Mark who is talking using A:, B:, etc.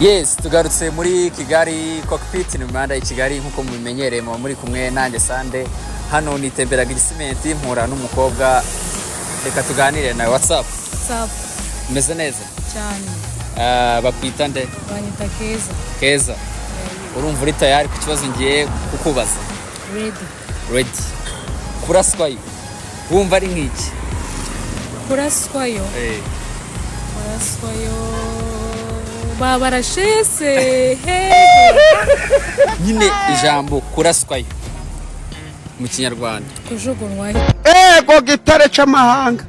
A: Yes, tugarutse muri Kigali Cockpit, ni mu mihanda y'i Kigali nk'uko mubimenyereye, muba muri kumwe nanjye Sande. Hano nitemberaga Igisimenti, mpura n'umukobwa, reka tuganire nawe. What's up?
B: Sapu.
A: Umeze neza?
B: Cyane.
A: Ah, bakwita nde?
B: Banyita Keza.
A: Keza, urumva uri tayari ku kibazo ngiye kukubaza?
B: Ready.
A: Ready. Kuraswayo wumva ari nk'iki?
B: Kuraswayo? Kuraswayo, babarashese hehe?
A: Nyine ijambo kuraswayo mu Kinyarwanda.
B: Kujugunywayo.
C: Ego gitare c'amahanga.